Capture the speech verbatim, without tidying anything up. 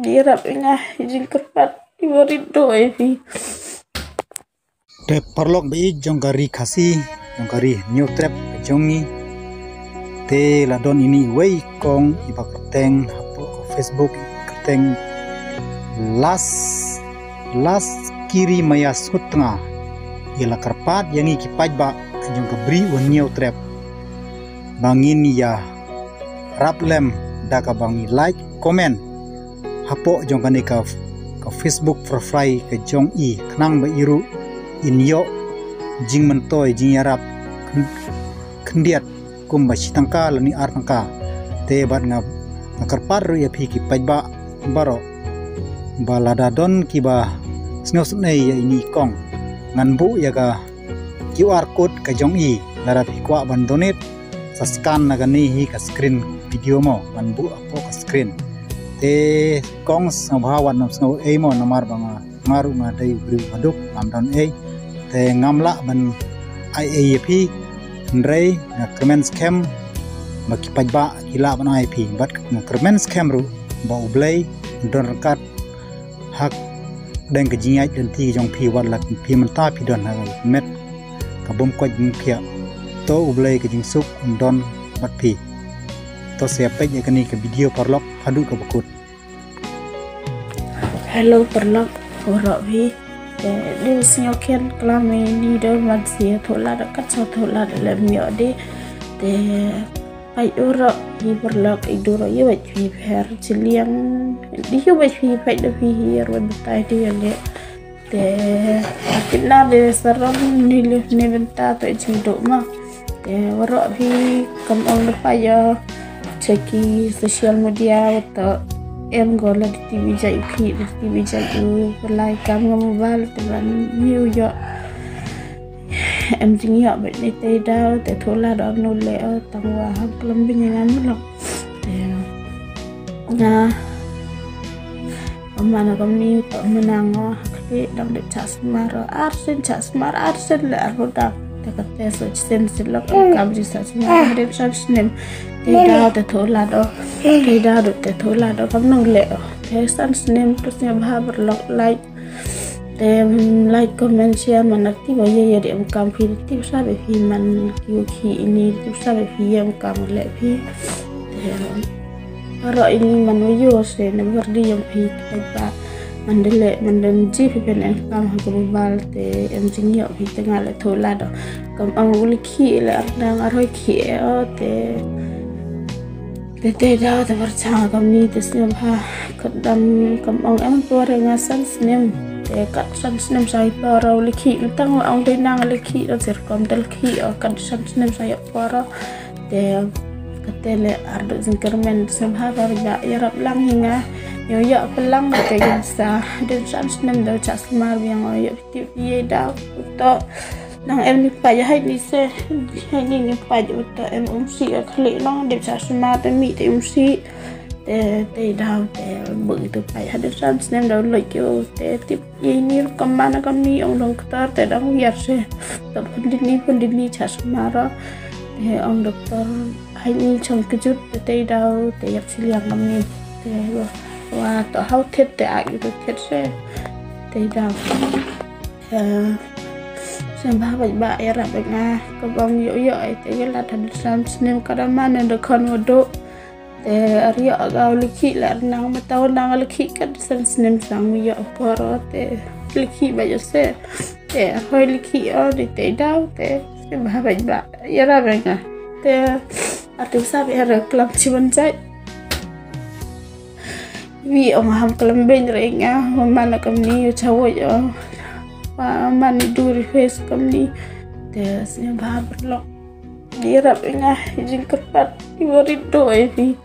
Ïarap ïa nga, jingkyrpad, iba rit doh ïa phi. Te paralok ba ïeit jong ka ri Khasi, jong ka ri Hynñiewtrep jong ngi. Te la don ine iwei i kong iba kyrteng hapoh ka Facebook, kyrteng Las, Las Kiri Maya Sngewtnga. I la kyrpad ïa ngi ki paidbah jong ka Bri u Hynñiewtrep ba ngin ïarap lem da kaba ngi like, comment hapoh jong kane ka, ka Facebook profile ka jong i, khnang ba i ruh in ïoh jingmyntoi, jingïarap khyn-, khyndiat kumba shi tyngka lane ar tyngka. Te bad nga, nga kyrpad ruh ïa phi ki paidbah baroh ba lada don kiba sngewsynei ïa ine i kong, ngan buh ïa ka QR code ka jong i. Lada phi kwah ban donate, sa scan na kane hi ka screen video mo, ngan buh hapoh ka screen. Te kong, sngewbha wat nym sngew ei mo, namar ba nga, nga ruh nga dei u briew baduk, ngam don ei. Te ngam lah ban ai ei ïa phi, hynrei nga kyrmen skhem ba ki paidbah ki lah ban ai ïa phi, bad nga kyrmen skhem ruh ba U Blei un don ryngkat ha ka deng ka jingïaid lynti jong phi, wat la phi mynta phi don ha ka met ka bym koit bym khiah. To U Blei ka jingsuk un don bad phi. To sa ïa peit ïa kane ka video paralok haduh kaba kut. Hello paralok, waroh phi. Te dei sngewkmen klam ïa ine i dor man sha thoh lad, kat sha thoh lad lem ïoh de. Te peit waroh phi paralok, i dur ïa wei phi pher chiliang. Dei ïa wei phi peit da phi hi, ïa wei batai dei ïa leh. Te akitna de sarom ni leh ni bynta to jingduk ma. Te waroh phi, kam ong da peit ïa check ki social media, wato em go la dei tip ïa jait u khih, dei tip ïa jait u lai kam ha mobile, te ban ïoh ïoh. Em jingïoh bad ni te daw te thoh lad, ym nu leh o, tang wa ham klam byn ïa nga mlok. Te nga, ym man ka mih to mynang o, ha khlieh dang dep chah sumar o, ar sien chah sumar, ar sien leh ar bud dang. Te kata sa sien sien lok, kam ji chah sumar, dep san snem. Te daw te thoh lad o, te daw te thoh lad o, kam nu leh o. Te san snem, te sngewbha paralok like. Te, mm, like, comment, share, man, akti ba ïa ïa de em kam phi, te tip sa ba phi man ki u khih ine, te tip sa ba phi ïa em kam leh phi. Te, mm, aro ini man wa ïoh se na bar di ïa phi, te ba man de leh, man de ji phi pyn em kam ha ka mobile, te em jingïoh phi te nga leh thoh lad o. Kam ong u leh khih leh ar dang ar hoi khih o te. Te te daw te pyrshang kamni te sngewbha, kat dang kam ong em por nga san snem. Te kat san snem sa ïa por u leh khih, tang ong dei nang leh khih, te sir kom te leh khih, o kat san snem sa ïa por. Te kata leh ar duk jingkyrmen, sngewbha ba ïarap lang ïa nga. Ïoh ïoh pynlang te kin sa dei san snem da chah sumar biang, ïoh tip ïa daw to. Nang em ni pait ïa hai ni se, hai ni ni pait ïa to em um si ïa khlieh nong dep sa sumar te mih te um si. Te te daw te bagi tu pait ha dep san snem daw lek ïa te tip ïa ni kam man kam ni ong doktor te dang ïar se. To pun di ni pun di ni chah sumar. Te ong doktor hai ni chong kejut te te daw te ïap siliang kam ni. Te wa to hau thet te ak ïa to thet se. Te daw. Eh, sngewbha bad ba ïarap ïa nga, ka bang ïoh ïoh ïa te ka lad haduh san snem ka da man da khon wa duh. Te ar ïoh ka u leh khih leh ar nang ma tau nang leh khih kat san snem sang ïoh por te leh khih ba ïoh se. Te ar hoi leh khih o di te daw te sngewbha bad ba ïarap ïa nga. Te ar te sa ba ïarap klam chi ban jai. Wi ong ham klam byn re nga, wa man kam ni u chawoi o. Wa man ni du request kam ni. Te sngewbha paralok. Ïarap ïa nga, jingkyrpad, iba rit doh ïa phi.